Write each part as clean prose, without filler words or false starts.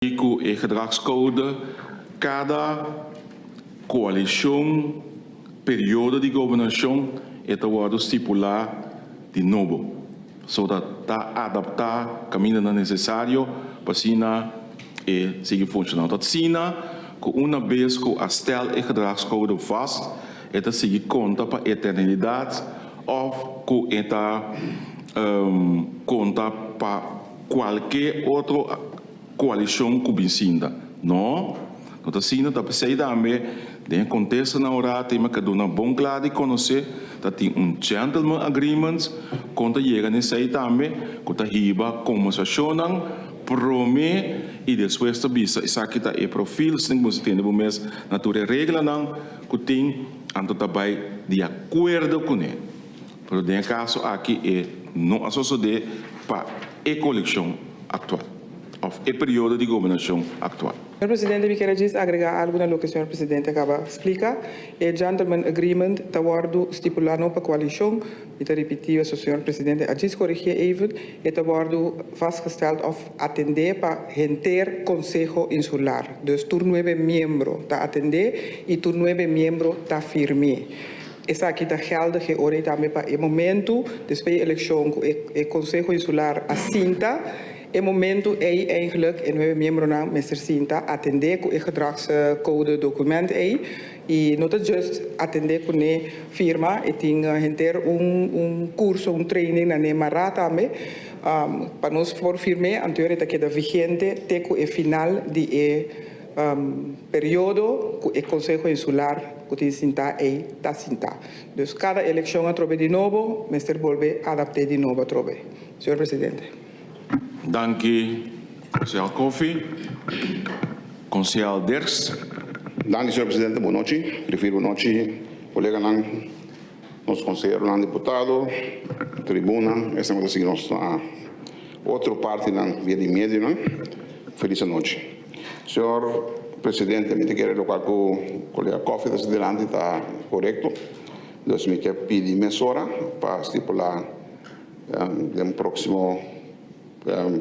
Ku e gedragscode, kada koalishon, periodo di gobernashon, e ta wòrdu stipulá di nobo. So ta adaptá kaminda nesesario pa asina e sigui funshoná. Ta asina ku un bes ku a stel e gedragscode vast, e ta sigui konta pa eternidat òf ku e ta konta pa kualke otro koalishon ku bin sinta. No, no ta asina, ta p'esei tambe den konteksto na ora tema ku duna bon kla di konosé, ta tin un gentleman agreement, kon ta yega n'esei tambe, ku ta hiba kombersashonnan promé i despues ta bisa esaki ta e profil, sin ku tende bo mes na tur e reglanan ku tin, anto ta bai di akuerdo kuné. Pero den e kaso aki e no a sosodé pa e koalishon aktual, òf e periodo di gobernashon aktual. Señor Presidente, mi ke djis agregá algu na loke señor Presidente a kaba splika. E gentleman agreement ta wòrdu stipulá no pa koalishon, mi ta ripití, señor Presidente a djis korigí even, e ta wòrdu vastgesteld òf atendé pa henter konseho insular. Dus tur nuebe miembro ta atendé i tur nuebe miembro ta firm'é. Esaki ta geldig ora tambe pa e momento despues di elekshon ku e konseho insular a sinta, e momento ei eigenlijk e nuebe miembronan mester sinta atendé ku e gedragscode document ei i no ta just atendé kuné, firma, e tin henter un kurso, un training na ne mará tambe pa nos por firm'é, anto ta keda vigente te ku e final di e periodo ku e konseho insular ku tin sinta ei ta sinta. Dus kada elekshon atrobe di nobo, mester bolbe adapt'é di nobo atrobe. Señor Presidente. Danki, Konsehal Coffie. Konsehal Dirks. Danki, señor Presidente. Bon nochi. Griffier, bon nochi. Koleganan, nos konseheronan, diputado, tribuna, esnan ku ta sigui nos na otro partinan via di medionan. Felis anochi. Señor Presidente, mi ta kere loke ku kolega Coffie ta dilanti ta korekto. Dus mi ke pidi mesora pa stipulá den próksimo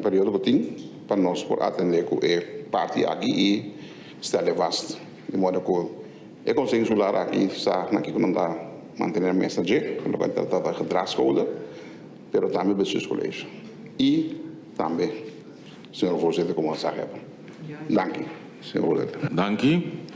periodo ku tin pa nos por atendé ku e parti aki i stel vast. Di moda ku e konseho insular aki sa na kiko nan ta mantené mes na dje, loke ta trata gedragscode, pero tambe bestuurscollege. I tambe, señor voorzitter, komo gezaghebber. Danki, señor voorzitter. Danki.